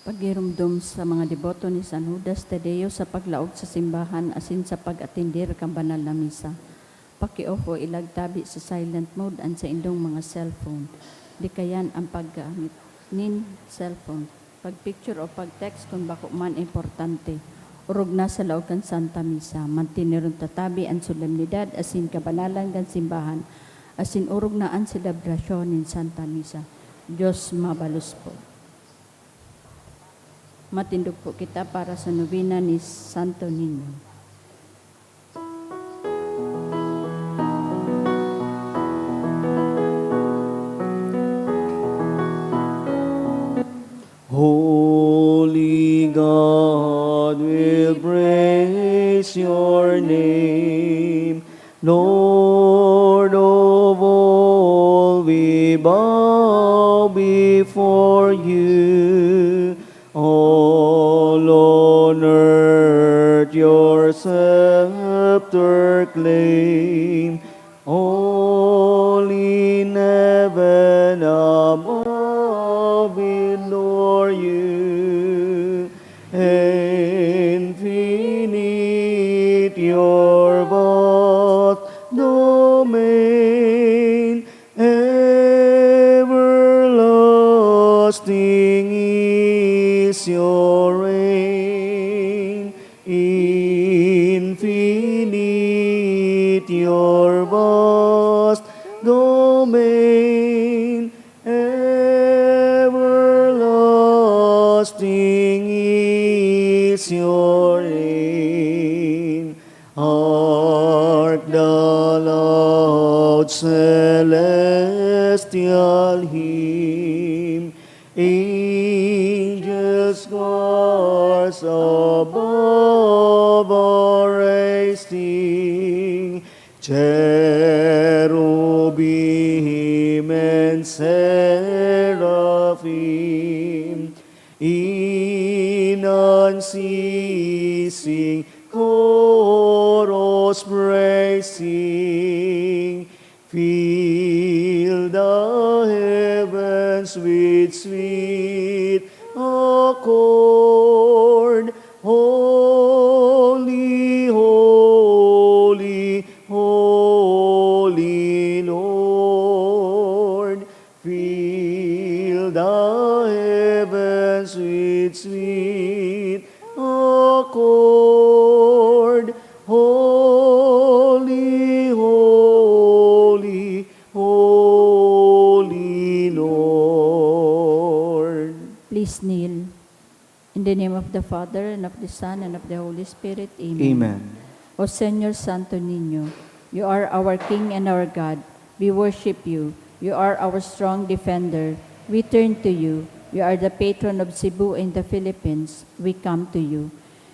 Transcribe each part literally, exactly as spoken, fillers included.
Paghiromdom sa mga deboto ni San Judas Tadeo sa paglaog sa simbahan asin sa pag-atender kan banal na misa. Paki-off o ilagtabi sa silent mode an saindong mga cellphone. Likayan an paggamit nin cellphone, pag-picture o pag-text kun bako man importante. Orog na sa laog kan Santa Misa, manteneron ta tabi an solemnidad asin kabanalan kan simbahan, asin orog na an selebrasyon nin Santa Misa. Dios mabalos po. Matindog po kita para sa nobena ni Santo Niño. Holy God, we praise your name. Lord of all, we bow before you. All on earth your scepter claim. All in heaven above adore you. Infinite your vast domain, everlasting is your reign. Infinite your vast domain, everlasting is your reign. Hark the loud celestial hymn, angels' choirs above are raising, cherubim and seraphim, in unceasing chorus praising. Fill the heavens with sweet accord. Holy, holy, holy Lord. Fill the heavens with sweet accord. Holy, holy, holy Lord. Please kneel. In the name of the Father, and of the Son, and of the Holy Spirit. Amen. Amen. O Señor Santo Niño, you are our King and our God. We worship you. You are our strong defender. We turn to you. You are the patron of Cebu and the Philippines. We come to you.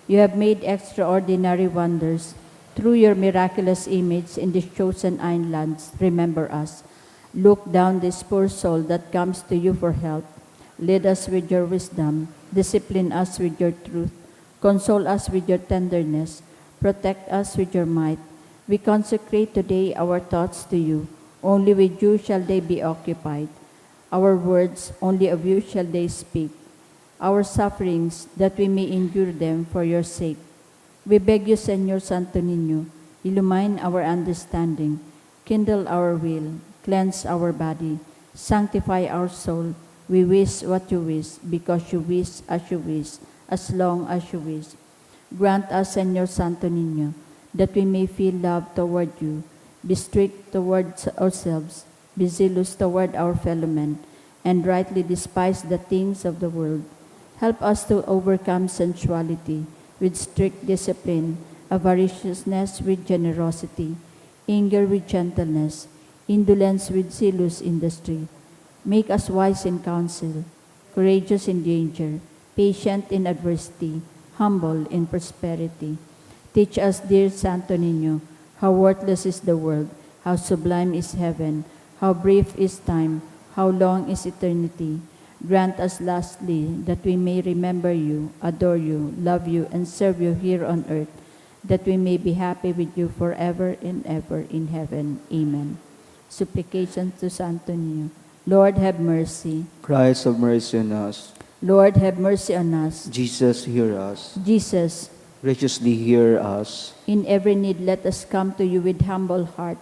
You have made extraordinary wonders. Through your miraculous image in these chosen islands, remember us. Look down this poor soul that comes to you for help. Lead us with your wisdom. Discipline us with your truth. Console us with your tenderness. Protect us with your might. We consecrate today our thoughts to you. Only with you shall they be occupied. Our words, only of you shall they speak. Our sufferings, that we may endure them for your sake. We beg you, Señor Santo Niño, illumine our understanding, kindle our will, cleanse our body, sanctify our soul. We wish what you wish, because you wish as you wish, as long as you wish. Grant us, Señor Santo Niño, that we may feel love toward you, be strict towards ourselves, be zealous toward our fellow men, and rightly despise the things of the world. Help us to overcome sensuality with strict discipline, avariciousness with generosity, anger with gentleness, indolence with zealous industry. Make us wise in counsel, courageous in danger, patient in adversity, humble in prosperity. Teach us, dear Santo Niño, how worthless is the world, how sublime is heaven, how brief is time, how long is eternity. Grant us lastly that we may remember you, adore you, love you, and serve you here on earth, that we may be happy with you forever and ever in heaven. Amen. Supplications to Santo Niño. Lord, have mercy. Christ, have mercy on us. Lord, have mercy on us. Jesus, hear us. Jesus. Graciously hear us. In every need, let us come to you with humble heart.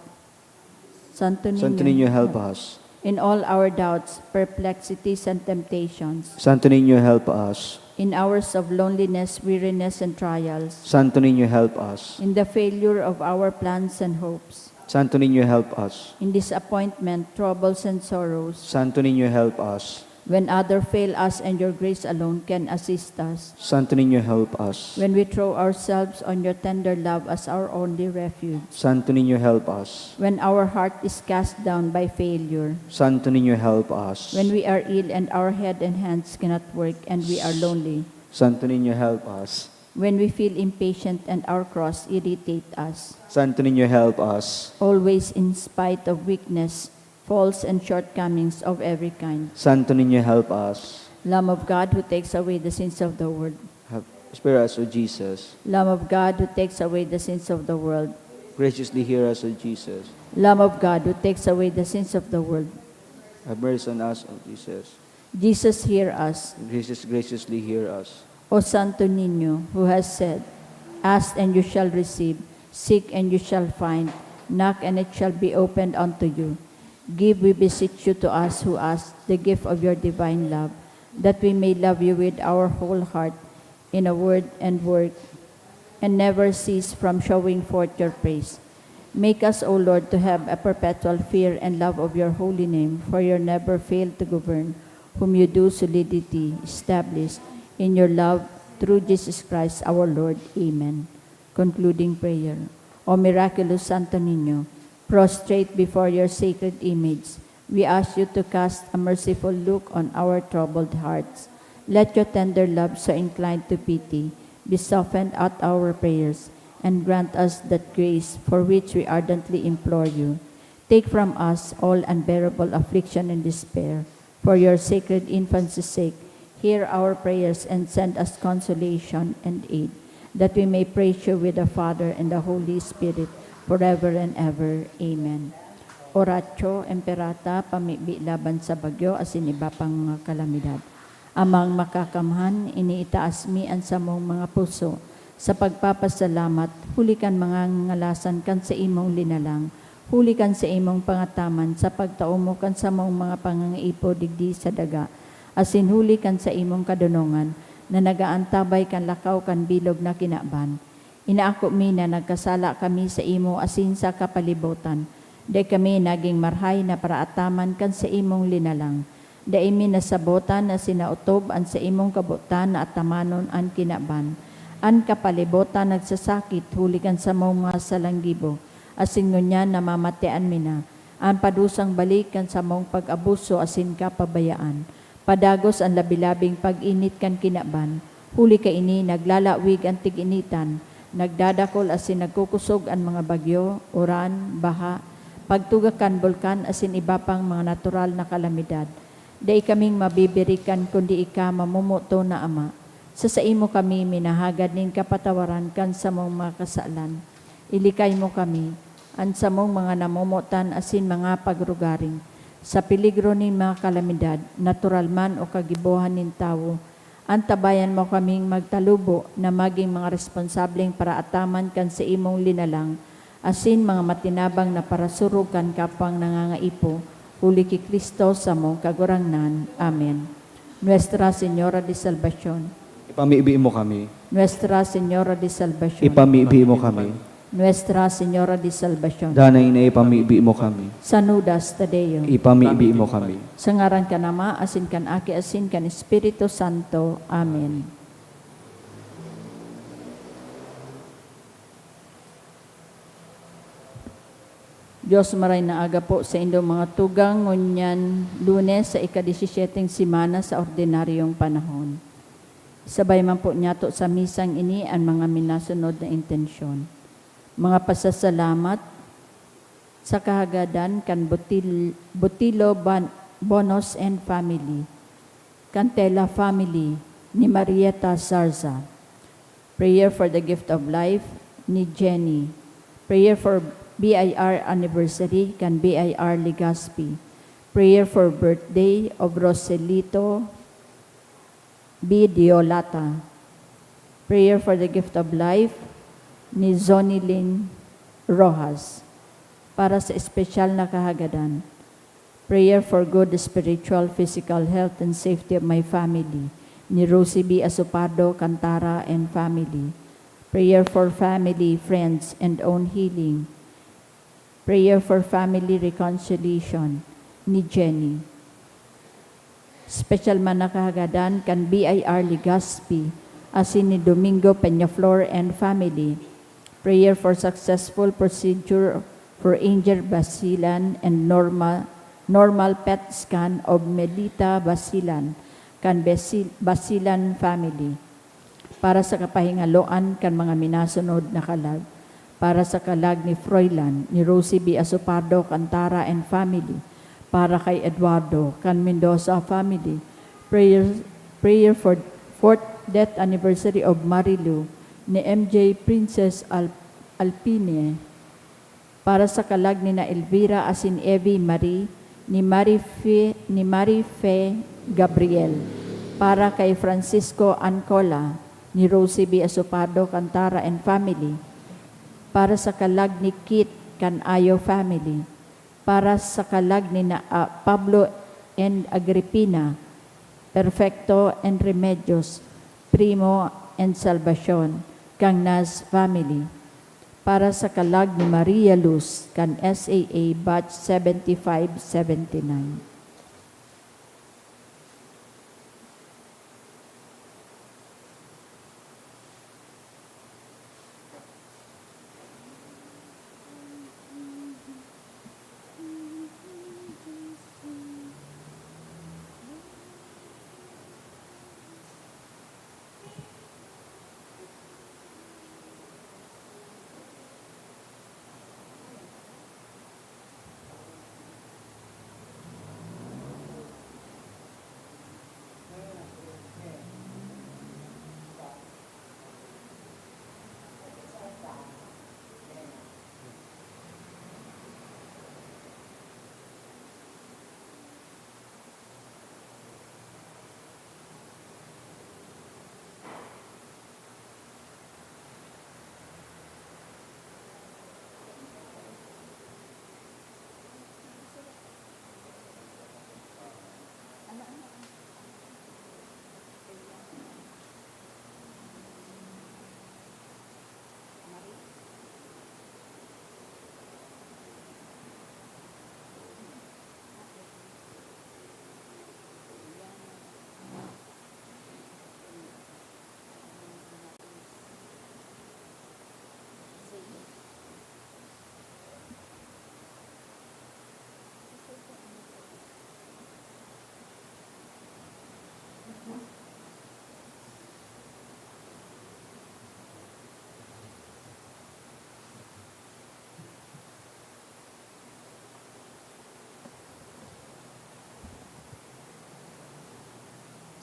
Santo Niño, Santo Niño, help us. In all our doubts, perplexities, and temptations. Santo Niño, help us. In hours of loneliness, weariness, and trials. Santo Niño, help us. In the failure of our plans and hopes. Santo Niño, help us. In disappointment, troubles, and sorrows. Santo Niño, help us. When others fail us and your grace alone can assist us. Santo Niño, help us. When we throw ourselves on your tender love as our only refuge. Santo Niño, help us. When our heart is cast down by failure. Santo Niño, help us. When we are ill and our head and hands cannot work and we are lonely. Santo Niño, help us. When we feel impatient and our cross irritate us. Santo Niño, help us. Always in spite of weakness, faults, and shortcomings of every kind. Santo Niño, help us. Lamb of God who takes away the sins of the world. Have, spare us, O Jesus. Lamb of God who takes away the sins of the world. Graciously hear us, O Jesus. Lamb of God who takes away the sins of the world. Have mercy on us, O Jesus. Jesus, hear us. Jesus, graciously hear us. O Santo Niño, who has said, "Ask and you shall receive, seek and you shall find, knock and it shall be opened unto you." Give, we beseech you, to us who ask the gift of your divine love, that we may love you with our whole heart, in a word and work, and never cease from showing forth your praise. Make us, O Lord, to have a perpetual fear and love of your holy name, for you never fail to govern whom you do solidity establish in your love, through Jesus Christ our Lord. Amen. Concluding prayer. O miraculous Santo Niño, prostrate before your sacred image, we ask you to cast a merciful look on our troubled hearts. Let your tender love, so inclined to pity, be softened at our prayers, and grant us that grace for which we ardently implore you. Take from us all unbearable affliction and despair. For your sacred infancy's sake, hear our prayers and send us consolation and aid, that we may praise you with the Father and the Holy Spirit forever and ever. Amen. Oratio Imperata, pamibi laban sa bagyo asin iba pang mga kalamidad. Amang Makakamhan, iniitaas mi an samong mga puso sa pagpapasalamat huli kan mga ngalasan kan saimong linalang, huli kan saimong pangataman sa pagtao mo kan samong mga pangangaipo digdi sa daga, asin huli kan saimong kadonongan na nag-aantabay kan lakaw kan bilog na kinaban. Inaako mi na nagkasala kami saimo asin sa kapalibotan. Dai kami nagin marhay na paraataman kan saimong linalang. Dai mi nasabotan asin naotob an saimong kabotan na atamanon an kinaban. An kapalibotan nagsasakit huli kan samong mga salanggibo, asin ngunyan namamatean mi na. An padusang balik kan samong pag-abuso asin kapabayaan, padagos an labi-labing pag-init kan kinaban, huli kaini naglalawig an tig-initan, nagdadakol asin nagkukosog an mga bagyo, uran, baha, pagtugak kan bulkan asin iba pang mga natural na kalamidad. Dai kaming mabibirikan kundi ika, mamomoton na Ama. Sa saimo kami minahagad nin kapatawaran kan samong mga kasalan. Ilikay mo kami, an samong mga namomotan asin mga pagrugaring, sa peligro nin mga kalamidad, natural man o kagibohan nin tawo. Antabayan mo kaming magtalubo na magin mga responsableng paraataman kan saimong linalang, asin mga matinabang na parasurog kan kapwang nangangaipo, huli ki Cristo, samong Kagurangnan. Amen. Nuestra Señora de Salvacion. Ipamibi mo kami. Nuestra Señora de Salvacion. Ipamibi mo kami. Nuestra Señora de Salvacion. Danay na ipamibi mo kami. San Judas Tadeo. Ipamibi mo kami. Sa ngaran kan Ama, asin kan Aki, asin kan Espiritu Santo. Amen. Dios, maray na aga po saindo mga tugang, ngunyan Lunes sa ika-disisiyeteng semana sa ordinaryong panahon. Sabay man po niyato sa misang ini an mga minasunod na intensyon. Mga pasasalamat sa kahagadan kan Butil-, Butilo Ban-, Bonos and family, Cantela family ni Marieta Zarza. Prayer for the gift of life ni Jenny. Prayer for B I R anniversary kan B I R Legaspi. Prayer for birthday of Roselito B. Diolata. Prayer for the gift of life ni Zonilyn Rojas. Para sa espesyal na kahagadan, prayer for good spiritual, physical health and safety of my family ni Rosie B. Asopardo Cantara and family. Prayer for family, friends, and own healing. Prayer for family reconciliation ni Jenny. Special man na kahagadan kan B I R Legaspi asin ni Domingo Peñaflor and family. Prayer for successful procedure for injured Basilan and normal, normal PET scan of Melita Basilan kan Basi-, Basilan family. Para sa kapahingaloan kan mga minasunod na kalag, para sa kalag ni Froilan, ni Rosie B. Asopardo Cantara and family, para kay Eduardo kan Mendoza family, prayer, prayer for fourth death anniversary of Marilu ni M J Princess Al-, Alpine, para sa kalag ni na Elvira asin Evie Marie, ni Marie Fe, ni Marie Fe Gabriel, para kay Francisco Ancola, ni Rosie B. Asopardo Cantara and family, para sa kalag ni Kit kan Ayo family, para sa kalag ni na, ah, Pablo and Agripina, Perfecto and Remedios, Primo and Salvacion, kan Nas family, para sa kalag ni Maria Luz kan S A A Batch seventy-five seventy-nine.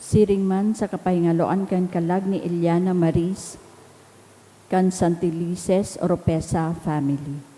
Siring man sa kapahingaloan kan kalag ni Eliana Maris kan Santelices Oropesa family.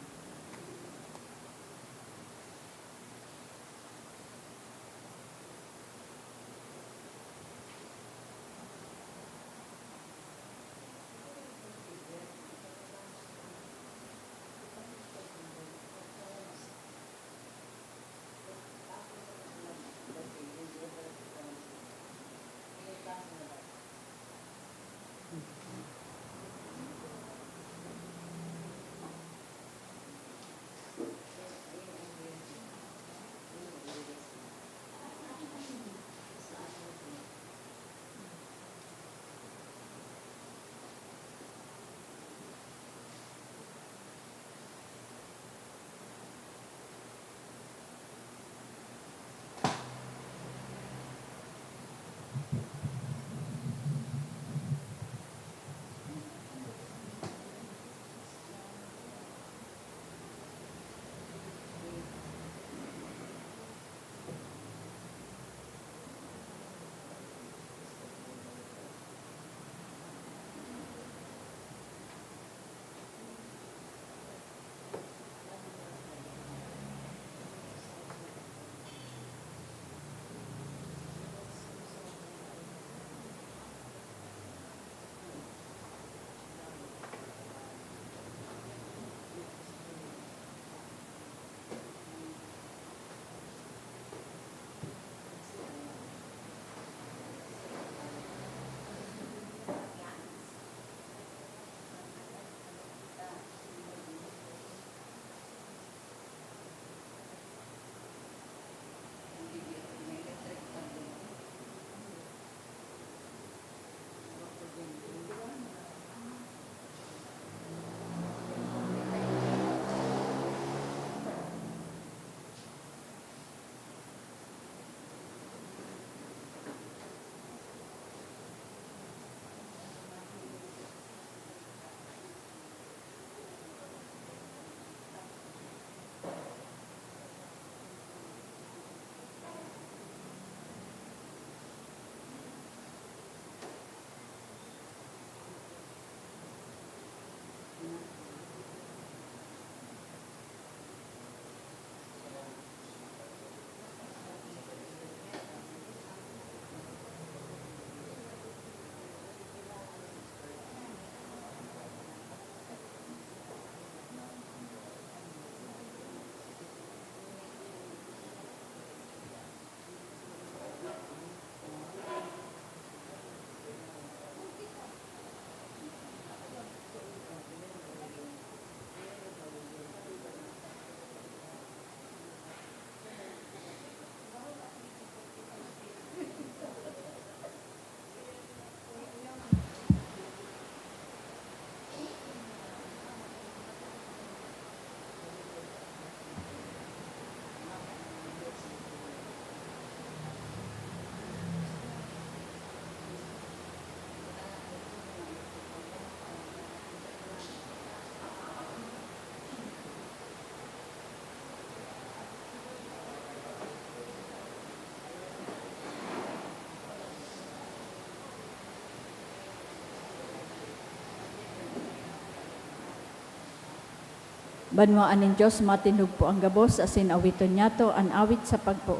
Banwaan nin Dios, matindog po an gabos, asin awiton niyato an awit sa pagpoon.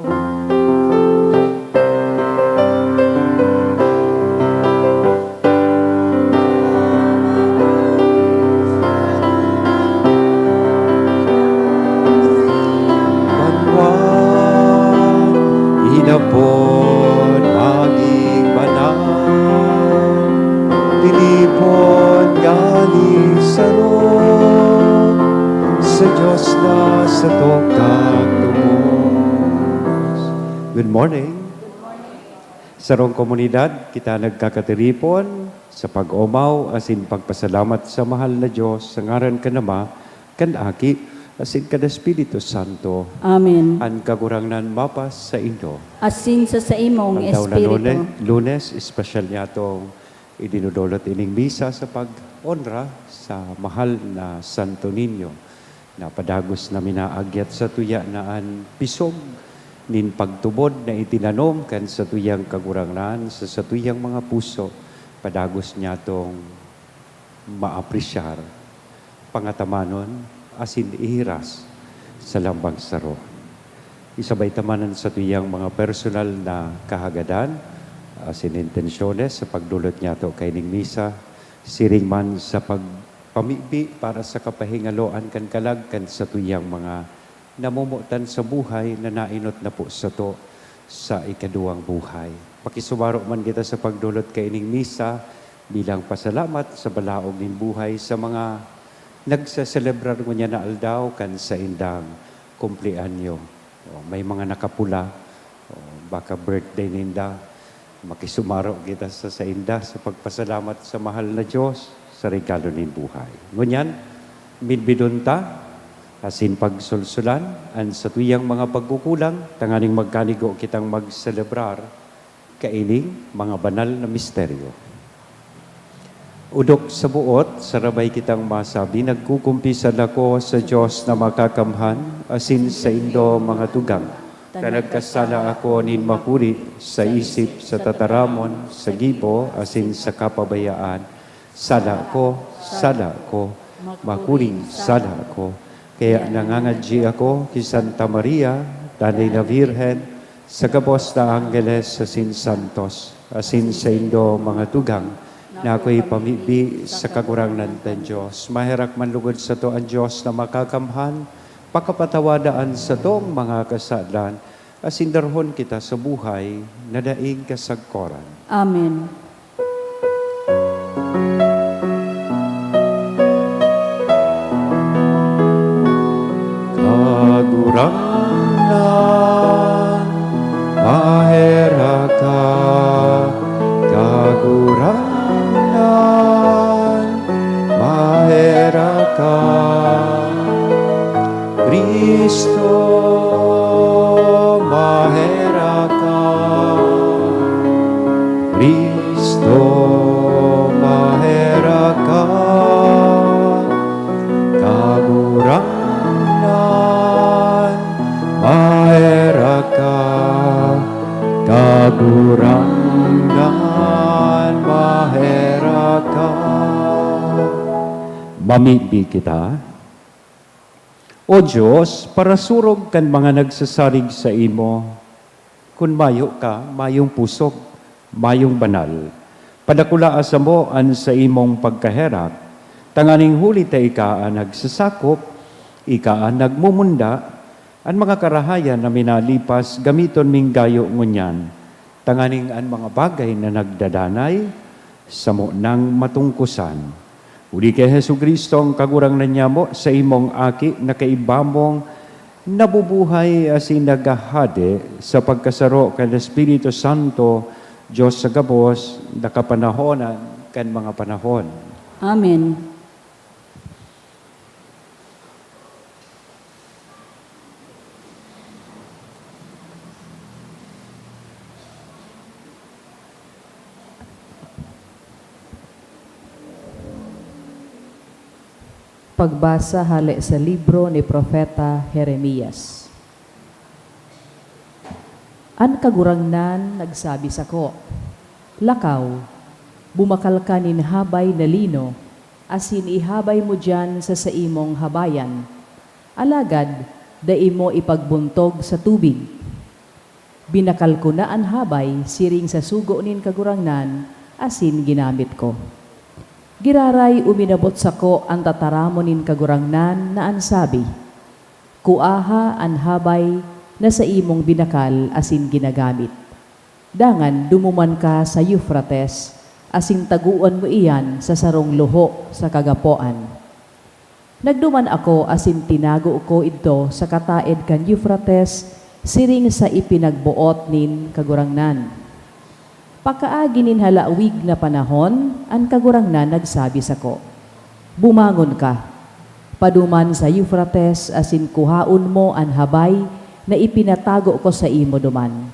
Banwaan, inapon, magin banal, tinipon nganing saro, sa Dios na satong kagtubos. Good morning. Sarong komunidad, kita nagkakatiripon sa pag-omaw asin pagpasalamat sa mahal na Dios, sa ngaran kan Ama, kan Aki, asin kan Espiritu Santo. Amen. An Kagurangnan mapasaindo. Asin sa saimong Aldaw na espiritu. Lune-, Lunes, espesyal niyatong idinudulot ining misa sa pag-onra sa mahal na Santo Niño, na padagos na minaagyat satuya na an pisog nin pagtubod na itinanom kan satuyang Kagurangnan sa satuyang mga puso, padagos niyatong maapresyar, pangatamanon, asin ihiras sa lambang saro. Isabay ta man an satuyang mga personal na kahagadan asin intensyones sa pagdulot niyato kaining misa, siring man sa pagpamibi para sa kapahingaloan kan kalag kan satuyang mga namomotan sa buhay na naenot na po sato sa ikaduwang buhay. Pakisumaro man kita sa pagdulot kaining misa bilang pasalamat sa balaog nin buhay sa mga nagseselebrar ngunyan na aldaw kan saindang kumpleanyo. O, may mga nakapula, o, baka birthday ninda. Makisumaro kita sa sainda sa pagpasalamat sa mahal na Dios sa regalo nin buhay. Ngunyan, midbidon ta asin pagsulsulan an satuyang mga pagkukulang tanganing magkanigo kitang magselebrar kaining mga banal na misteryo. Odok sa boot, sarabay kitang masabi, nagkukumpisal ako sa Dios na makakamhan asin saindo, mga tugang, ta nagkasala ako nin makuri sa isip, sa tataramon, sa gibo, asin sa kapabayaan. Sala ko, sala ko, makuring sala ko. Kaya nangangadyi ako ki Santa Maria, Danay na Birhen, sa gabos na anggeles asin santos, asin saindo, mga tugang, na ako'y pamibi sa Kagurangnan tang Dios. Maherak man lugod sato an Dios na makakamhan, pakapatawada an satong mga kasalan, asin darahon kita sa buhay na daing kasagkoran. Amen. Kagurangnan, maherak ka. Kagurangnan, maherak ka. Cristo, maherak ka. Cristo, maherak ka. Kagurangnan, maherak ka. Kagurangnan, maherak ka. Mamibi kita. O Dios, parasurog kan mga nagsasarig saimo, kun mayo ka, mayong pusog, mayong banal. Padakulaa samo an saimong pagkaherak, tanganing huli ta ika an nagsasakop, ika an nagmumunda, an mga karahayan na minalipas gamiton ming gayo ngunyan, tanganing an mga bagay na nagdadanay, samo nang matungkosan. Huli ki Jesu-Cristo, an Kagurangnan nyamo, saimong Aki na kaiba mong nabubuhay asin naghahade sa pagkasaro kan Espiritu Santo, Dios sa gabos, na kapanahonan kan mga panahon. Amen. Pagbasa hale sa libro ni Propeta Jeremias. An Kagurangnan nagsabi sako, "Lakaw, bumakal ka nin habay na lino, asin ihabay mo diyan sa saimong habayan, Alagad dai mo ipagbuntog sa tubig. Binakal ko na an habay siring sa sugo nin Kagurangnan asin ginamit ko. Giraray uminabot sako an tataramon nin Kagurangnan na an sabi, "Kuaha an habay na saimong binakal asin ginagamit. Dangan dumuman ka sa Eufrates asin tagoan mo iyan sa sarong luho sa kagapoan." Nagduman ako asin tinago ko idto sa kataed kan Eufrates, siring sa ipinagboot nin Kagurangnan. Pakaagi nin halawig na panahon, an Kagurangnan nagsabi sako, "Bumangon ka, paduman sa Eufrates asin kuhaon mo an habay na ipinatago ko saimo duman."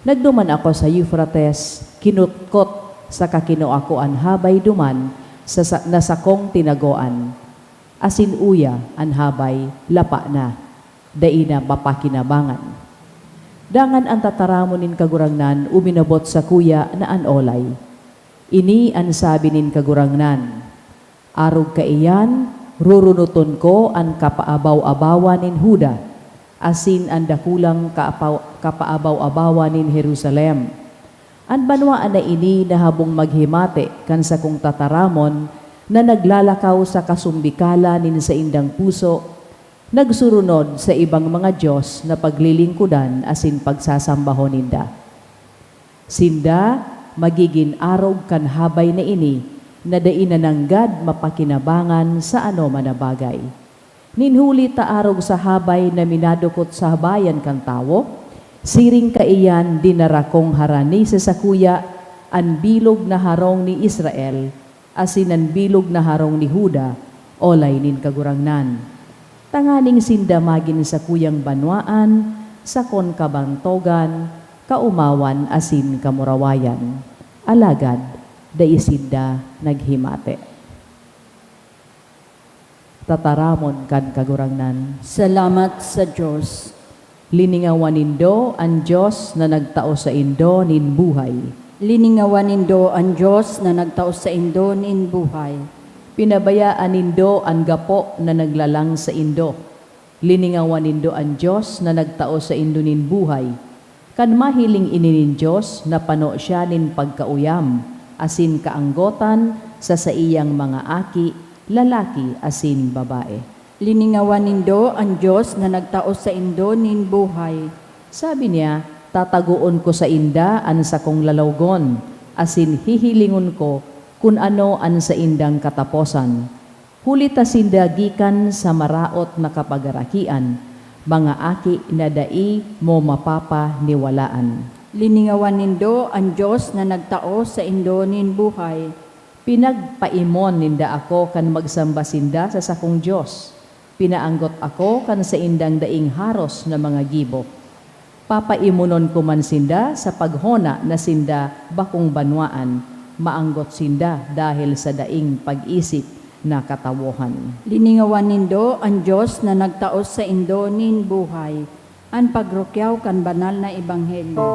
Nagduman ako sa Eufrates, kinutkot saka kinua ko an habay duman sa, sa na sakong tinagoan, asin uya, an habay lapa na, dai na mapakinabangan. Dangan an tataramon nin Kagurangnan uminabot sakuya na an olay. Ini an sabi nin Kagurangnan, "Arog kaiyan, rurunoton ko an kapaabaw-abawan nin Juda, asin an dakulang kaapaw-, kapaabaw-abawan nin Jerusalem. An banwaan na ini nahabong maghimate kan sakong tataramon na naglalakaw sa kasumbikalan nin saindang puso, nagsurunod sa ibang mga dios na paglilingkodan asin pagsasambahon ninda. Sinda magigin arog kan habay na ini na dai na nanggad mapakinabangan sa anoman na bagay. Nin huli ta arog sa habay na minadukot sa habayan kan tawo, siring kaiyan dinara kong harani sa sakuya an bilog na harong ni Israel, asin an bilog na harong ni Juda, olay nin Kagurangnan, tanganing sinda magin sakuyang banwaan, sakon kabantogan, kaomawan asin kamurawayan. Alagad dai sinda naghimate." Tataramon kan Kagurangnan. Salamat sa Dios. Liningawan nindo an Dios na nagtao saindo nin buhay. Liningawan nindo an Dios na nagtao saindo nin buhay. Pinabayaan nindo an gapo na naglalang saindo. Liningawan nindo an Dios na nagtao saindo nin buhay. Kan mahiling ini nin Dios, napano siya nin pagkauyam asin kaanggotan sa saiyang mga aki, lalaki asin babae. Liningawan nindo an Dios na nagtao saindo nin buhay. Sabi niya, "Tatagoon ko sainda an sakong lalawgon, asin hihilingon ko kun ano an saindang kataposan." Huli ta sinda gikan sa maraot na kapagarakian, mga aki na dai mo mapapaniwalaan. Liningawan nindo an Dios na nagtao saindo nin buhay. Pinagpaimon ninda ako kan magsamba sinda sa sakong Dios. Pinaanggot ako kan saindang daing haros na mga gibo. Papaimonon ko man sinda sa paghona na sinda bakong banwaan, maanggot sinda dahel sa daing pag-isip na katawohan. Liningawan nindo an Dios na nagtao saindo nin buhay, an pagrukyaw kan banal na ebanghelyo.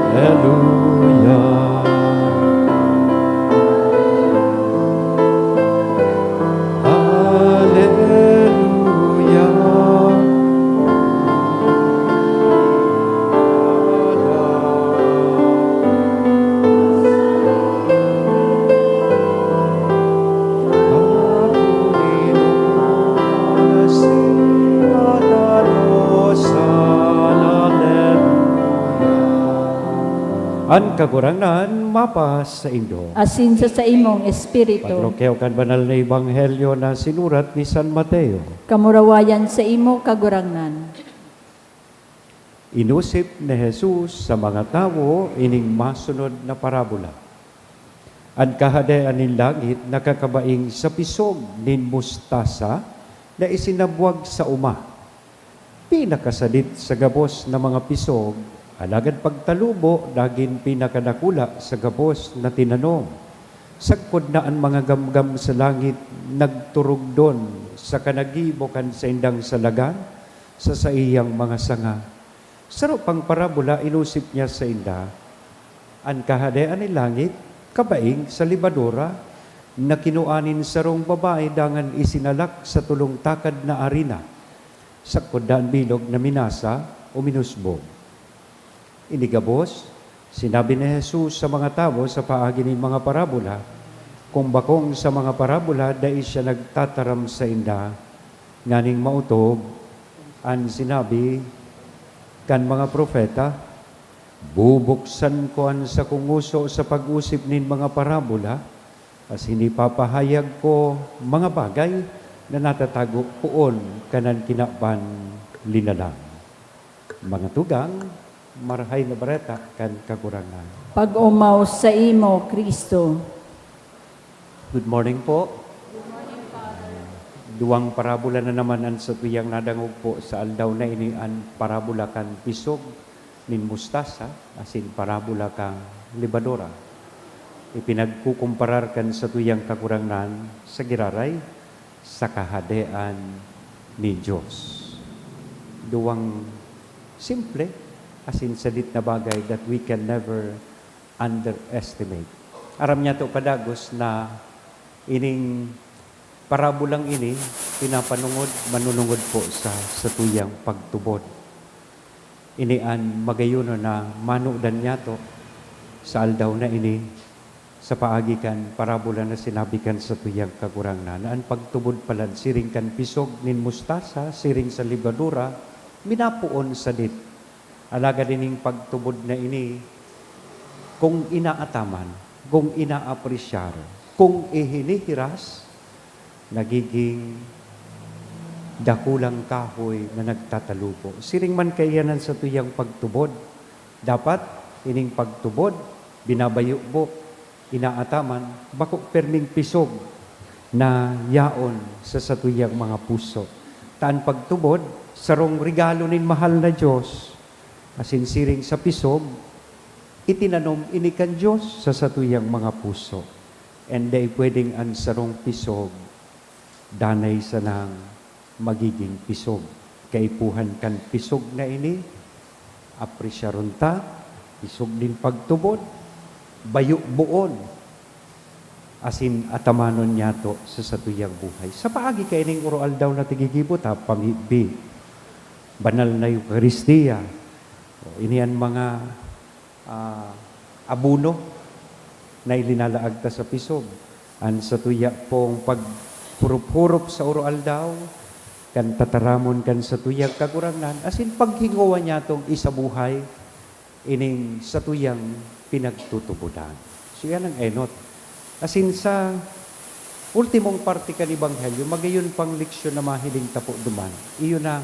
Aleluya. Aleluya. Aleluya. An Kagurangnan mapa saindo. Asin sa saimong espiritu. Pagrukyaw kan banal na ebanghelyo na sinurat ni San Mateo. Kamurawayan saimo, Kagurangnan. Inosip ni Jesus sa mga tawo ining masunod na parabola. An Kahadean nin langit nakakabaing sa pisog nin mustasa na isinabwag sa uma. Pinakasadit sa gabos na mga pisog, alagad pagtalubo, nagin pinakadakula sa gabos na tinanom. Sagkod na an mga gamgam sa langit nagturugdon saka naggibo kan saindang salagan sa saiyang mga sanga. Saro pang parabola inosip niya sainda, an Kahadean nin langit kabaing sa lebadura na kinua nin sarong babae dangan isinalak sa tolong takad na arina, sagkod na an bilog na minasa o minusbog. Ini gabos, sinabi ni Jesus sa mga tawo sa paagi nin mga parabola. Kung bakong sa mga parabola, dai siya nagtataram sainda, nganing maotob an sinabi kan mga propeta, "Bubuksan ko an sakong ngoso sa pag-osip nin mga parabola, asin ipapahayag ko mga bagay na natatago poon kan an kinaban linalang." Mga tugang, Marahay na Bareta kan Kagurangnan. Pag-omaw saimo, Cristo. Good morning po. Duwang parabola na naman an satuyang nadangog po sa aldaw na ini, an parabola kan pisog nin mustasa asin parabola kan lebadura. Ipinagkukumparar kan satuyang Kagurangnan sa giraray sa Kahadean nin Dios. Duwang simple asin sadit na bagay that we can never underestimate. Aram niyato kadagos na ining parabolang ini pinapanongod, manunungod po sa satuyang pagtubod. Ini an magayonon na manudan niyato sa aldaw na ini, sa paagi kan parabola na sinabi kan satuyang Kagurangnan, na an pagtubod palan siring kan pisog nin mustasa, siring sa lebadura, minapoon sadit. Alagad ining pagtubod na ini, kung inaataman, kung inaapresyar, kung ihinihiras, nagiging dakulang kahoy na nagtatalubo. Siring man kaiyan an satuyang pagtubod. Dapat ining pagtubod, binabayubo, inaataman, bako pirming pisog na yaon sa satuyang mga puso. Ta an pagtubod, sarong regalo nin mahal na Dios, asin siring sa pisog, itinanom ini kan Dios sa satuyang mga puso. And dai pwedeng an sarong pisog danay sanang magiging pisog. Kaipuhan kan pisog na ini, apresyaron ta, pisog nin pagtubod, bayo-boon, asin atamanon niyato sa satuyang buhay. Sa paagi kaining oro-aldaw na tigigibo ta, pamibi, banal na Eukaristia, o, ini an mga ah, abono na ilinalaag ta sa pisog. An satuya pong paghurop-hurop sa oro-aldaw, kan tataramon kan satuyang Kagurangnan, asin paghingowa niyatong isabuhay ining satuyang pinagtutubodan. So, yan ang enot. Asin sa ultimong parte kan Ebanghelyo, magayon pang leksyon na mahiling ta po duman. Iyo na,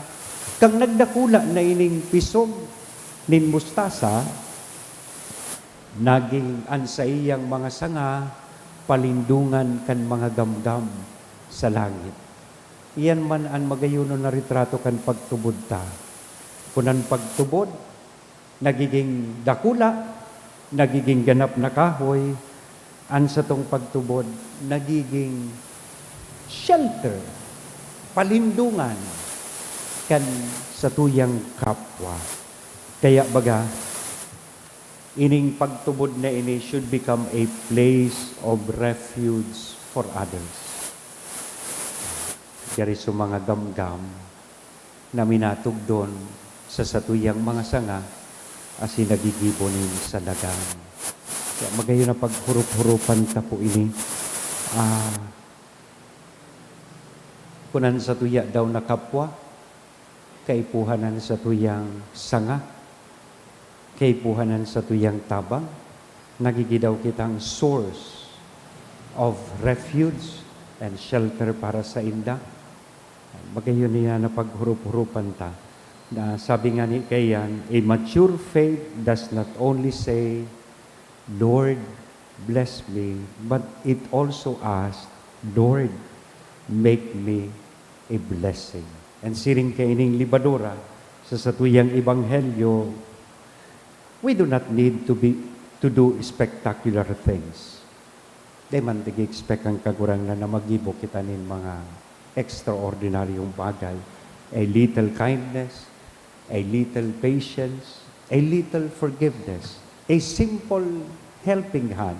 kan nagdakula na ining pisog nin mustasa, naging an saiyang mga sanga palindongan kan mga gamgam sa langit. Iyan man an magayonon na retrato kan pagtubod ta. Kun an pagtubod, nagiging dakula, nagiging ganap na kahoy, an satong pagtubod nagiging shelter, palindungan kan satuyang kapwa. Kaya baga, ining pagtubod na ini should become a place of refuge for others. Gari sa mga gamgam na minatugdon sa satuyang mga sanga asin nagigibo nin salagan. Kaya magayon na paghurop-huropan ta po ini. Ah, kun an satuya daw na kapwa, kaipuhan an satuyang sanga, kaipuhan an satuyang tabang, nagigidaw kitang source of refuge and shelter para sainda. Magayon niya na paghurop-huropan ta. Na sabi nga ni kaiyan, "A mature faith does not only say, 'Lord, bless me,' but it also asks, 'Lord, make me a blessing. And siring kaining lebadura sa satuyang ebanghelyo, we do not need to be, to do spectacular things. Di man tig-expect ang Kagurangnan na maggibo kita nin mga extraordinaryong bagay. A little kindness, a little patience, a little forgiveness, a simple helping hand.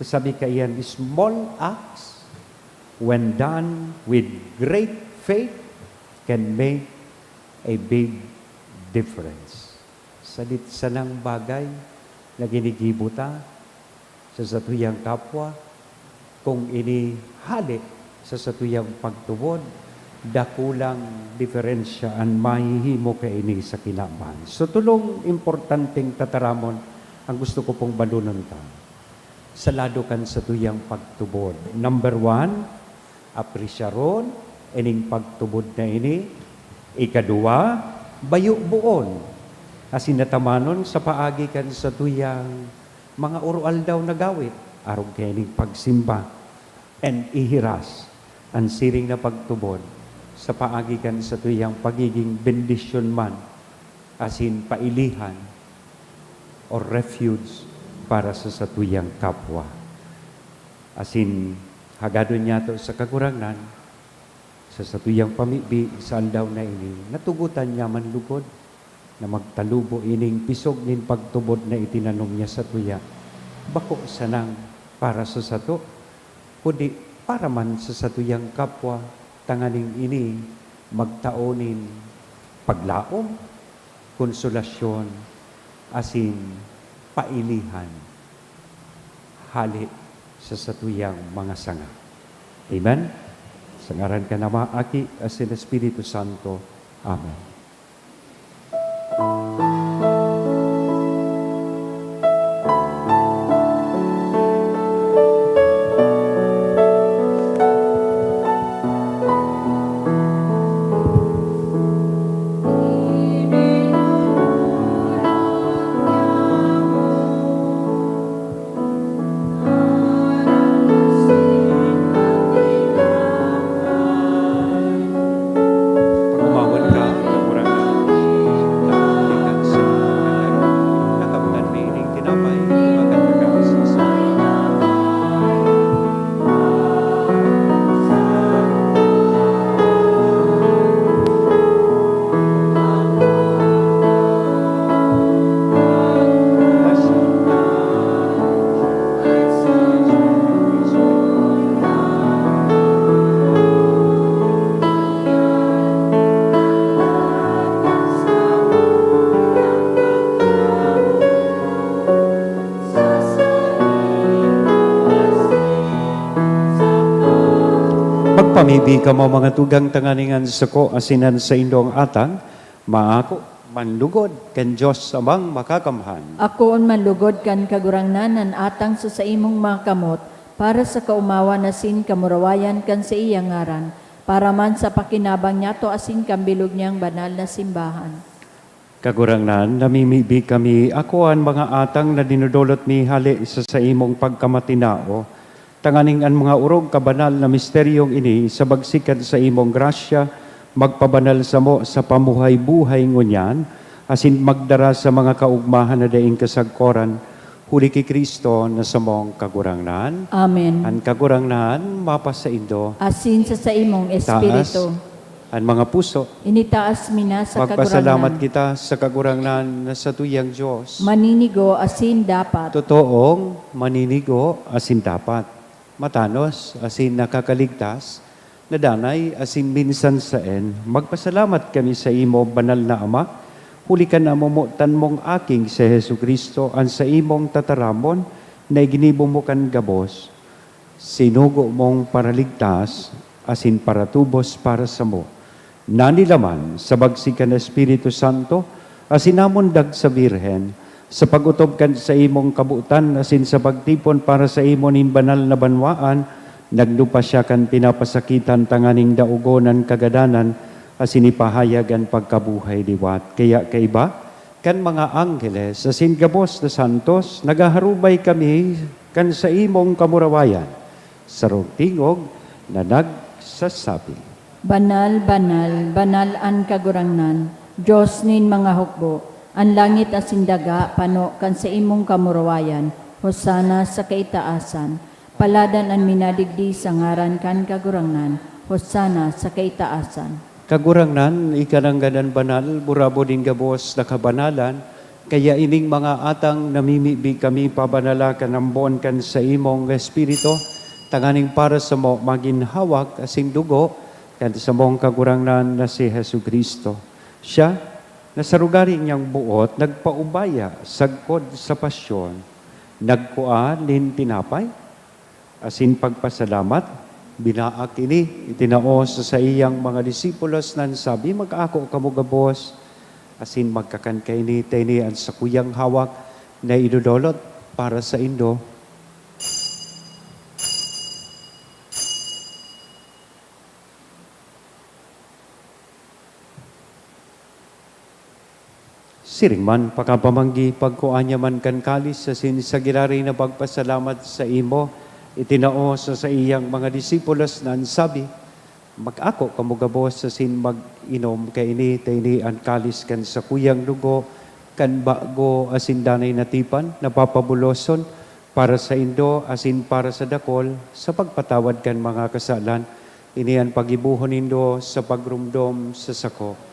Sabi kaiyan, small acts, when done with great faith, can make a big difference. Sadit sanang bagay na ginigibo ta sa satuyang kapwa, kung ini hale sa satuyang pagtubod, dakulang diferensya an mahihimo kaini sa kinaban. So, tolong importanteng tataramon ang gusto ko pong balonon ta sa lado kan satuyang pagtubod. Number one, apresyaron ining pagtubod na ini. Ikaduwa, bayo-boon asin atamanon sa paagi kan satuyang mga oroaldaw na gawe, arog kaining pagsimba, and ihiras an siring na pagtubod sa paagi kan satuyang pagigin bendisyon man asin pailihan o refuge para sa satuyang kapwa. Asin hagadon niyato sa Kagurangnan, sa satuyang pamibi sa aldaw na ini, natugotan niya man lugod na magtalubo ining pisog nin pagtubod na itinanom niya satuya, bako sanang para sa sato, kundi para man sa satuyang kapwa, tanganing ini magtao nin paglaom, konsolasyon, asin pailihan hale sa satuyang mga sanga. Amen? Sa ngaran kan Ama, Aki, asin Espiritu Santo. Amen. Pag-umawon ka, Kagurangnan, sa mga garo, nakamtan mi ining tinapay, makan ka sa Magpamibi kamo, mga tugang, tanganing an sako asin an saindong atang maako man lugod kan Dios Amang Makakamhan. Akoon man lugod kan Kagurangnan an atang sa saimong mga kamot, para sa kaomawan asin kamurawayan kan saiyang ngaran, para man sa pakinabang niyato asin kan bilog niyang banal na simbahan. Kagurangnan, namimibi kami, ako an mga atang na dinodolot mi hale sa saimong pagkamatinao, tanganing an mga orog kabanal na misteryong ini, sa bagsikan sa imong grasya, magpabanal samo sa pamuhay-buhay ngunyan, asin magdara sa mga kaogmahan na daing kasagkoran, huli ki Cristo na samong Kagurangnan. Amen. An Kagurangnan mapasaindo. Asin sa saimong espiritu. Taas an mga puso. Initaas mi na sa Kagurangnan. Magpasalamat kita sa Kagurangnan na satuyang Dios. Maninigo asin dapat. Totoong maninigo asin dapat. Matanos asin nakakaligtas, na danay asin minsan saen. Magpasalamat kami saimo, Banal na Ama, huli kan namomotan mong Aking si Jesu-Cristo, an saimong tataramon na iginibo mo kan gabos, sinugo mong paraligtas asin paratubos para samo. Nanilaman sa bagsik kan Espiritu Santo asin namundag sa Birhen, sa pag-otob kan saimong kabotan asin sa pagtipon para saimo nin banal na banwaan, nagdupa siya kan pinapasakitan tanganing daogon an kagadanan asin ipahayag an pagkabuhay liwat. Kaya kaiba kan mga angheles asin gabos na santos, naghaharubay kami kan saimong kamurawayan, sarong tingog na nagsasabi, Banal, banal, banal an Kagurangnan, Dios nin mga hukbo. An langit asin daga pano kan saimong kamurawayan. Hosana sa kaitaasan. Paladan an minadigdi sa ngaran kan Kagurangnan. Hosana sa kaitaasan. Kagurangnan, ika nanggad an banal, burabod nin gabos na kabanalan, kaya ining mga atang namimibi kami pabanala kan ambon kan saimong Espiritu, tanganing para samo magin hawak asin dugo kan samong Kagurangnan na si Jesu-Cristo. Siya, na sa rugari niyang boot nagpaubaya sagkod sa pasyon, nagkua nin tinapay, asin pagpasalamat, binaak ini, itinao sa saiyang mga disipulos na nagsabi, "Mag-ako kamo gabos, asin magkakan kaini, ta ini an sakuyang hawak na idodolot para saindo." Siring man, pakapamanggi, pagkua niya man kan kalis asin sa giraray na pagpasalamat saimo, itinao sa saiyang mga disipulos na nagsabi, "Mag-ako kamo gabos asin mag-inom kaini, ta ini an kalis kan sakuyang dugo kan bago asin danay na tipan na papabuloson para saindo asin para sa dakol sa pagpatawad kan mga kasalan. Ini an paggibohon nindo sa pagromdom sa sako."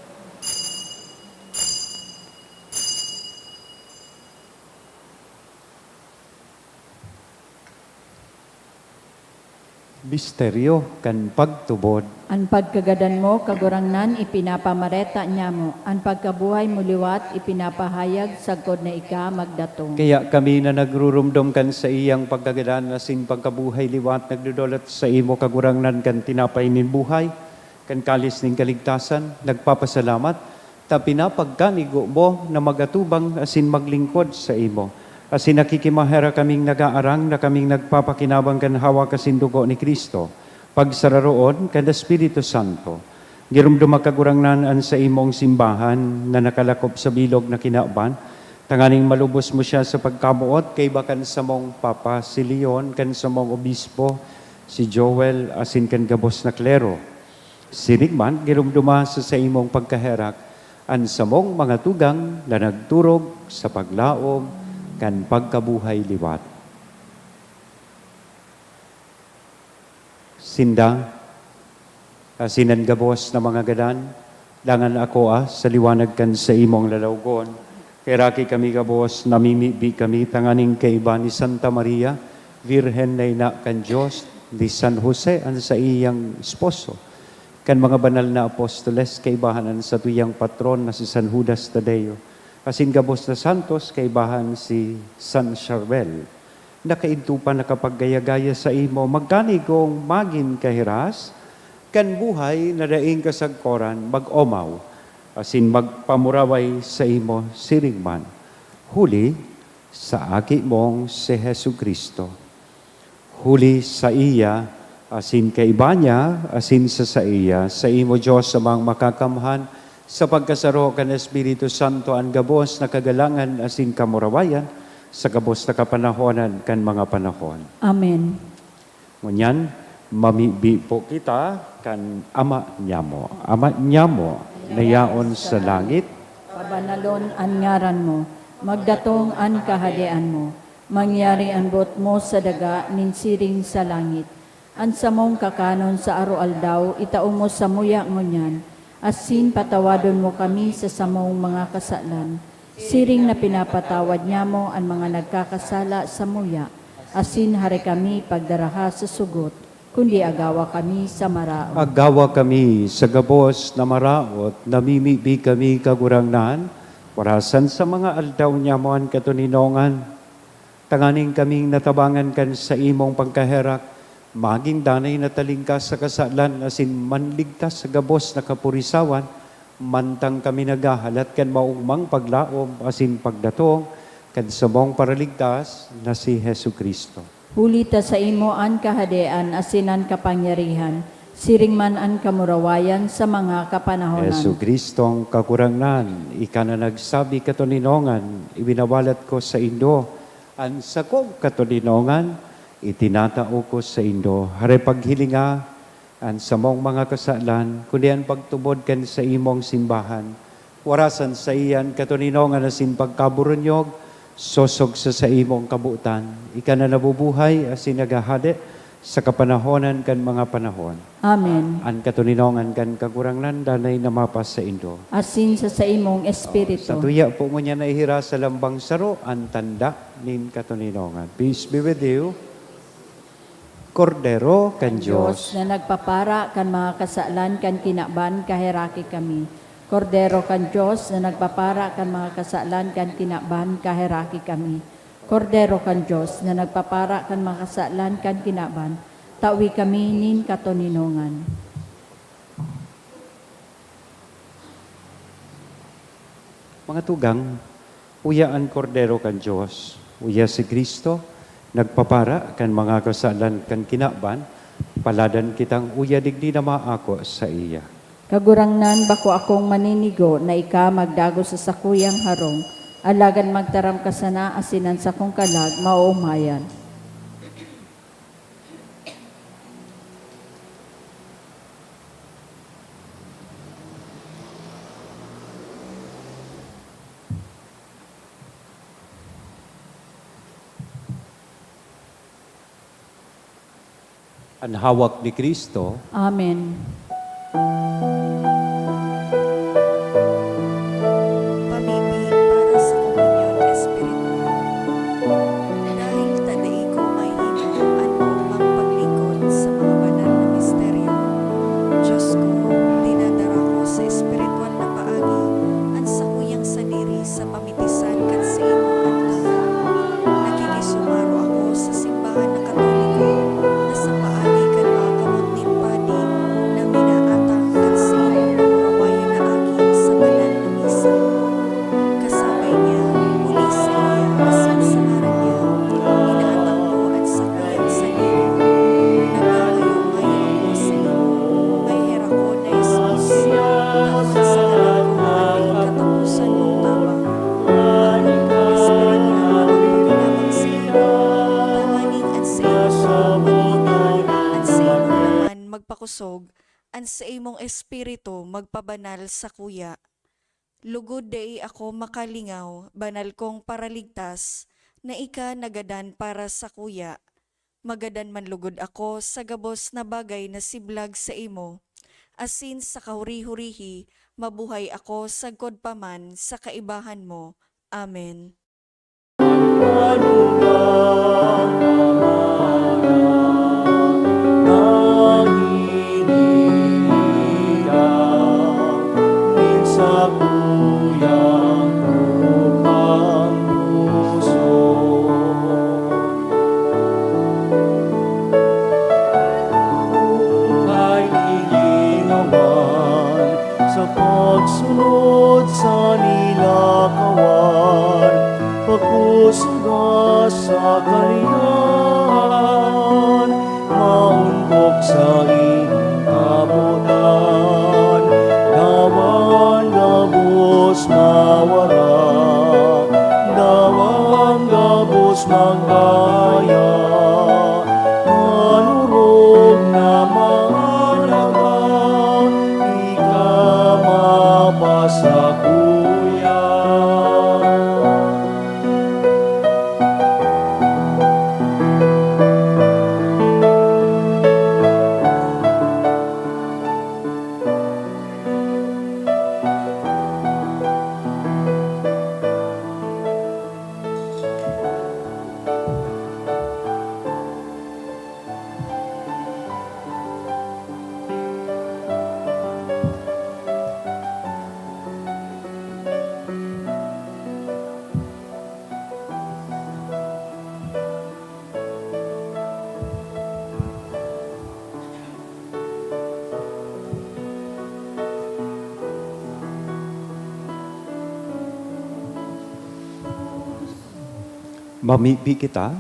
Misteryo kan pagtubod. An pagkagadan mo, Kagurangnan, ipinapamareta niamo. An pagkabuhay mo liwat, ipinapahayag sagkod na ika magdatong. Kaya kami na nagruromdom kan saiyang pagkagadan asin pagkabuhay liwat, nagdodolot saimo, Kagurangnan, kan tinapay nin buhay, kan kalis nin kaligtasan, nagpapasalamat, ta pinapagkanigo mo na mag-atubang asin maglingkod saimo. Asin nakikimaherak kaming nag-aarang na kaming nagpapakinabang kan hawak asin dugo ni Cristo, pagsararoon kan Espiritu Santo. Giromdoma, Kagurangnan, an saimong simbahan na nakalakop sa bilog na kinaban, tanganing malubos mo siya sa pagkamoot kaiba kan samong Papa, si Leon, kan samong Obispo, si Joel, asin kan gabos na klero. Siring man, giromdoma sa saimong pagkaherak an samong mga tugang na nagturog sa paglaom kan pagkabuhay liwat. Sinda, asin an gabos na mga gadan, dangan akoa sa liwanag kan saimong lalawgon. Kaheraki kami gabos, namimibi kami tanganing kaiba ni Santa Maria, Birhen na ina kan Dios, ni San Jose an saiyang esposo, kan mga banal na apostoles, kaibahan an satuyang patron na si San Judas Tadeo, asin gabos na santos, kaibahan si San Charbel. Nakaidto pa nakapaggaya-gaya saimo, magkanigong magin kahiras kan buhay na daing kasagkoran, mag-omaw asin magpamuraway saimo siring man, huli sa Aki mong si Jesu-Cristo. Huli saiya, asin kaiba niya, asin sa saiya, saimo, Dios Amang Makakamhan, sa pagkasaro kan Espiritu Santo, an gabos na kagalangan asin kamurawayan, sa gabos na kapanahonan kan mga panahon. Amen. Ngunyan, mamibi po kita kan Ama niyamo. Ama niyamo, na yaon sa langit. Pabanalon an ngaran mo. Magdatong an kahadean mo. Mangyari an boot mo sa daga nin siring sa langit. An samong kakanon sa aroaldaw, itao mo samuya ngunyan, asin patawadon mo kami sa samong mga kasalan, siring na pinapatawad niamo an mga nagkakasala samuya, asin hare kami pagdaraha sa sugot, kundi agawa kami sa maraot. Agawa kami sa gabos na maraot, namimibi kami, Kagurangnan, orasan sa mga aldaw niamo an katoninongan. Tanganing kaming natabangan kan saimong pagkaherak, magin danay na talingkas sa kasalan asin manligtas sa gabos na kapurisawan, mantang kami naghahalat kan maogmang paglaom asin pagdatong kan samong Paraligtas na si Jesu-Cristo. Huli ta saimo an kahadean asin an kapangyarihan, siring man an kamurawayan sa mga kapanahonan. Jesu-Cristong Kagurangnan, ika na nagsabi, "Katoninongan, iwinawalat ko saindo an sakong katoninongan, itinatao ko saindo." Hare paghilinga an samong mga kasalan, kundi an pagtubod kan saimong simbahan. Warasan saiya an katoninongan asin pagkaburunyog, sosog sa saimong kabotan. Ika na nabubuhay asin naghahade sa kapanahonan kan mga panahon. Amen. An katoninongan kan Kagurangnan danay na mapasaindo. Asin sa saimong espiritu. Sa tuya po ngunyan na ihira sa lambang saro an tanda nin katoninongan. Peace be with you. Kordero kan Dios. Dios na nagpapara kan mga kasalan kan kinaban, kaheraki kami. Kordero kan Dios na nagpapara kan mga kasalan kan kinaban, kaheraki kami. Kordero kan Dios na nagpapara kan mga kasalan kan kinaban, tawi kami nin katoninongan. Mga tugang, uya an Kordero kan Dios, uya si Cristo, nagpapara kan mga kasalan kan kinaban, paladan kitang uya digdi na maako saiya. Kagurangnan, bako akong maninigo na ika magdagos sa sakuyang harong, alagad magtaram ka sana asin an sakong kalag maoomayan. An hawak ni Cristo. Amen. Pamibi para sa komunyon espiritual. Dahil ta dai ko mahimo an maogmang paglingkod sa mga banal na misteryo, Diyos ko, dinadara ko sa espiritual na paagi an sakuyang sadiri sa pamitisan kan saimong antonan. Nakikisumaro ako sa simbahan na Katoliko na sa paagi kan mga kamot nin padi na minaatang kan saimong namurawayan na aki sa banal na misa. Kasabay niya, huli saiya asin sa ngaran niya, inaatang ko an sakuyang sadiri. Nagmamayo-mayo ako saimo, may herakon na Jesus, takot sa ngaran ko na dai kataposan mong tabang. Magpapatubod ka sa Espiritu na magpapakinabang saimo, tanganing an saimong pamamagitan, an saimong laman magpakosog, an saimong espiritu magpabanal sakuya. Lugod dai ako makalingaw, banal kong Paraligtas, na ika nagadan para sakuya. Magadan man lugod ako sa gabos na bagay na siblag saimo, asin sa kahuri-hurihi mabuhay ako sagkod pa man sa kaibahan mo. Amen. An panugang na marang na hinihiling nin sakuyang tukang puso. Buhay gigingawan sa pagsunod sa nilakawan, pakusog sa kaligayan, maundok sa iyong kabotan. Dawan gabos mawara, dawan gabos magdaya, manorog na maalaga, ika mapasakuya. Mamibi kita.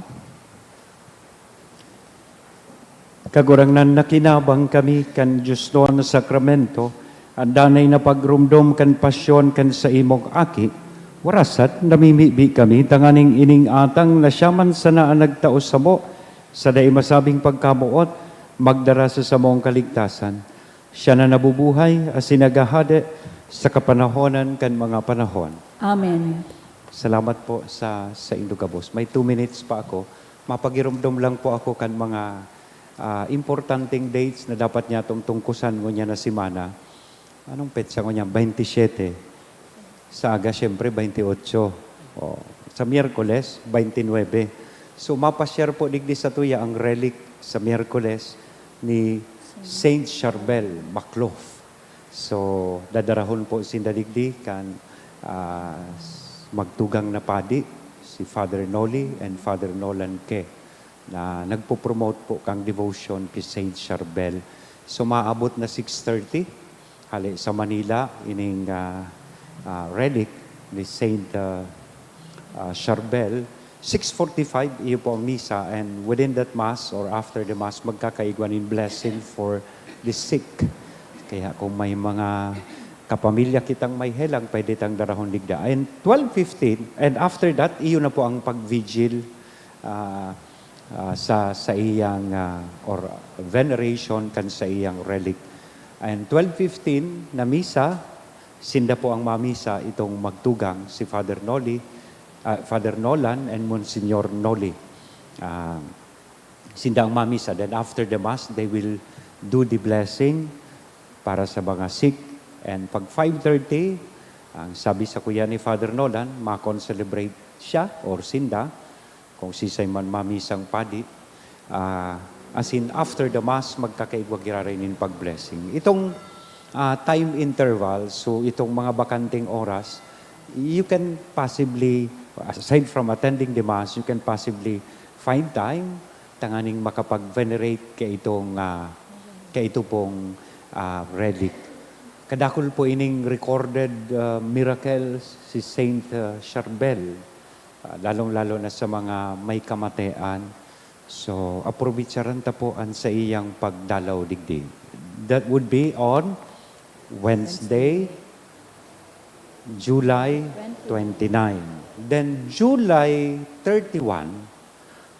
Kagurangnan, nakinabang kami kan diosnon na sakramento, an danay na pagromdom kan pasyon kan saimong Aki. Warasat, namimibi kami tanganing ining atang na siya man sana an nagtao samo sa dai masabing pagkamoot, magdara sa samong kaligtasan. Siya na nabubuhay asin naghahade sa kapanahonan kan mga panahon. Amen. Salamat po sa saindo gabos. May two minutes pa ako. Mapagiromdom lang po ako kan mga ah, importanteng dates na dapat niya tong tungkusan ngunyan na semana. Anong petsa ngunyan? Twenty-seven. Sa aga, siyempre, twenty-eight. O, sa Miyerkules, twenty-nine. So, mapa-share po digdi sa tuya ang relic sa Miyerkules ni Saint Charbel Maclouf. So, dadarahon po sinda digdi kan ah, magtugang na padi, si Father Noli and Father Nolan Ke, na nagpo-promote po kang devotion ki Saint Charbel. So, maabot na six thirty, hale sa Manila, ining ah, ah, relic ni Saint ah, ah, Charbel. Six forty-five, iyo po ang misa, and within that mass or after the mass, magkakaigwa nin blessing for the sick. Kaya kung may mga kapamilya kitang may helang, pwede tang darahon digda. And twelve fifteen, and after that, iyo na po ang pag-vigil ah, ah, sa, sa iyang, ah, or veneration kan sa iyang relic. And twelve fifteen na misa, sinda po ang mamisa, itong magtugang, si Father Noli, ah, Father Nolan and Monsignor Noli. Ah, sinda ang mamisa. Then after the mass, they will do the blessing para sa mga sick. And pag five thirty, ang sabi sa kuya ni Father Nolan, ma-concelebrate siya or sinda, kung sisay man mamisang padi. Ah, as in, after the mass, magkakaigwa giraray nin pag-blessing. Itong ah, time interval, so itong mga bakanteng oras, you can possibly, aside from attending the mass, you can possibly find time tanganing makapag-venerate kaitong, ah, kaito pong ah, relic. Kadakul po ining recorded ah, miracles si Saint ah, Charbel, ah, lalong-lalo na sa mga may kamatean. So, aprobetsaran ta po an saiyang pagdalaw digdi. That would be on Wednesday, July twenty-nine. Then, July thirty-one,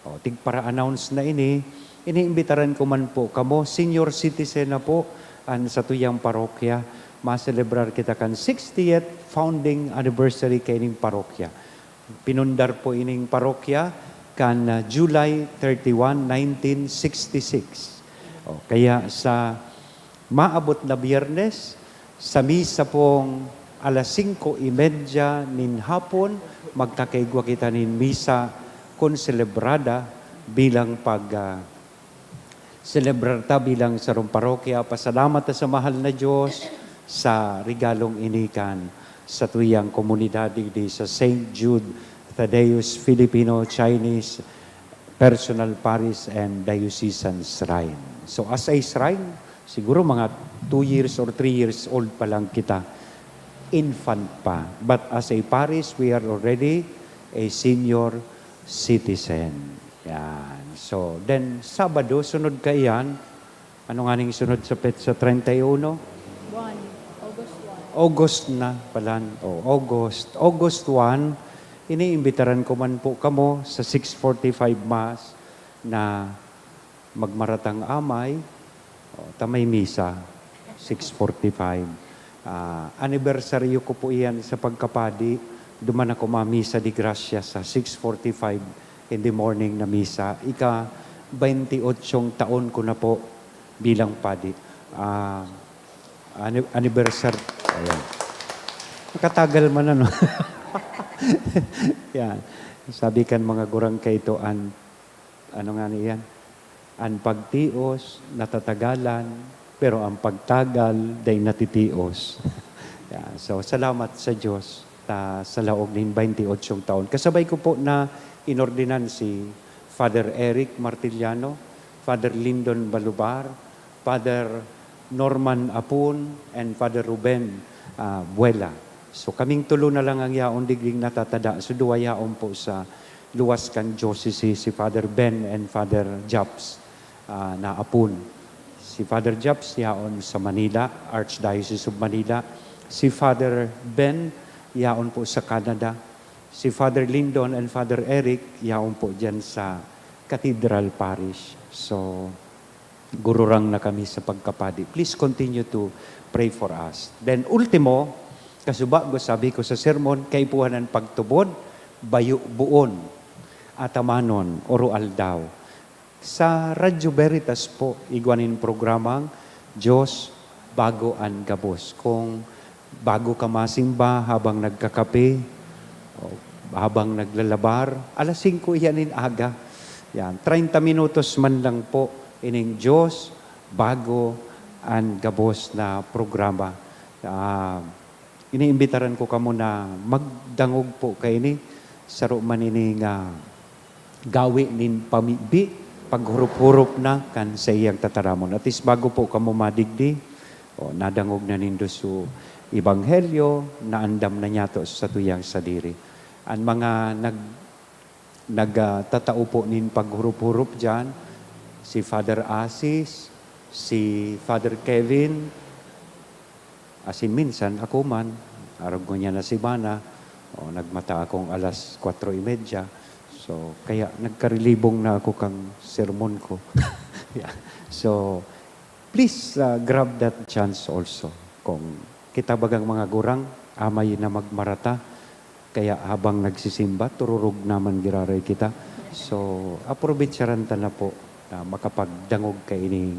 oh, tigpara-announce na ini, iniimbitaran ko man po kamo, senior citizen na po an satuyang parokya. Maselebrar kita kan sixtieth founding anniversary kaining parokya. Pinundar po ining parokya kan ah, July thirty-one, nineteen sixty-six. O, kaya sa maabot na Biyernes, sa misa pong alas singko y media nin hapon, magkakaigwa kita nin misa konselebrada bilang pag, ah, selebrar ta bilang sarong parokya. Pasalamat ta sa mahal na Diyos sa regalong ini kan satuyang komunidad digdi sa Saint Jude Thaddeus Filipino Chinese Personal Parish and Diocesan Shrine. So, as a shrine, siguro mga two years or three years old pa lang kita. Infant pa. But as a parish, we are already a senior citizen. Yan. So, then, Sabado, sunod kaiyan, ano nga ning sunod sa petsa? Treinta y uno? One. August one. August na pala. O, August. August one, iniimbitaran ko man po kamo sa six forty-five Mass na magmaratang amay, o, ta may misa, six forty-five. Ah, anibersaryo ko po iyan sa pagkapadi. Duman ako mamisa de grasya sa six forty-five in the morning na misa. Ika-twenty-eight taon ko na po bilang padi. Ah, ani-, anniversary. Ayan. Nakatagal man, ano? Yan. Sabi kan mga gurang kaito, an-, ano nga niyan? An pagtios, natatagalan, pero ang pagtagal, dai natitios. Yan. So, salamat sa Diyos ta, sa laog nin twenty-eight taon. Kasabay ko po na inordinan si Father Eric Martiliano, Father Lindon Balubar, Father Norman Apun, and Father Ruben ah, Buela. So, kaming tulo na lang ang yaon digding natatada. So, duwa yaon po sa luwas kan diocese, si Father Ben and Father Japs ah, na Apun. Si Father Japs yaon sa Manila, Archdiocese of Manila. Si Father Ben yaon po sa Canada. Si Father Lindon and Father Eric yaon po diyan sa Cathedral Parish. So, gururang na kami sa pagkapadi. Please continue to pray for us. Then, ultimo, kasubago, sabi ko sa sermon, kaipuhan an pagtubod, bayo buon, atamanon, oro-aldaw. Sa Radyo Veritas po, igwa nin programang Diyos Bago an Gabos. Kung bago ka masimba habang nagkakape, o habang naglalabar, alas singko iyan nin aga. Yan, treinta minutos man lang po, ining Diyos Bago an Gabos na programa. Ah, iniimbitaran ko kamo na magdangog po kaini. Saro man ini nga gawe nin pamibi, paghurup-hurup na kan saiyang tataramon. At least bago po kamo madigdi, o, nadangog na nindo so ebanghelyo, naandam na niyato sa satuyang sadiri. An mga nag-, nag-, ah, tatao po nin paghurup-hurup diyan, si Father Asis, si Father Kevin, asin minsan ako man, arog ngunyan na semana, o, nagmata akong alas kwatro y media. So, kaya nagkarilibong na ako kang sermon ko. Yeah. So, please, ah, grab that chance also. Kung kita bagang mga gurang, amay na magmarata, kaya habang nagsisimba, tururog naman giraray kita. So, aprobetsaran ta na po na makapagdangog kaini,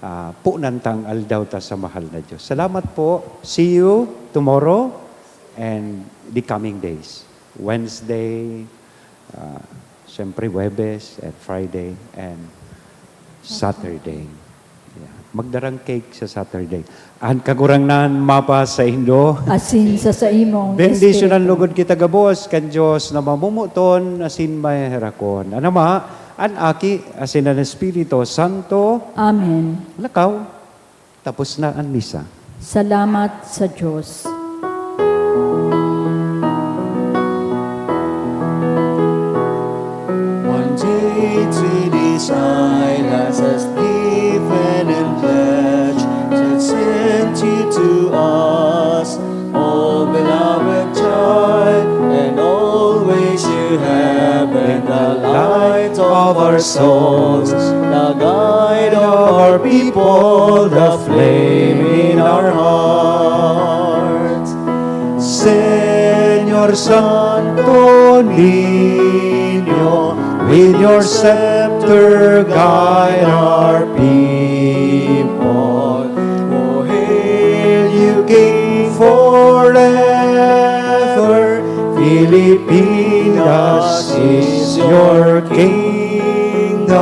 ah, punan tang aldaw ta sa mahal na Diyos. Salamat po. See you tomorrow and the coming days. Wednesday, ah, siyempre, Huwebes and Friday and Saturday. Yeah. Magdarang cake sa Saturday. An Kagurangnan mapasaindo. Asin sa saimong Bendisyonan espiritu. Lugod kita gabos kan Diyos na mamomoton asin maheherakon. An Ama, an Aki, asin an Espiritu Santo. Amen. Lakaw, tapos na an misa. Salamat sa Diyos. One day to thee, Silas has given and pledged, that sent you to us, O beloved child, and always you have been the light of our souls, the guide of our people, the flame in our hearts. Señor Santo Niño, with your scepter guide our people. Oh, hail you, King, forever. Filipinas is your kingdom.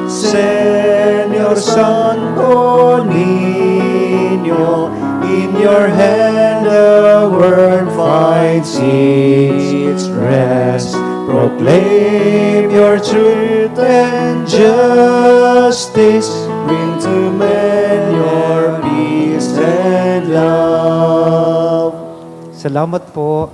Señor Santo Niño, in your hand the world finds its rest. Proclaim your truth and justice. Bring to men your peace and love. Salamat po.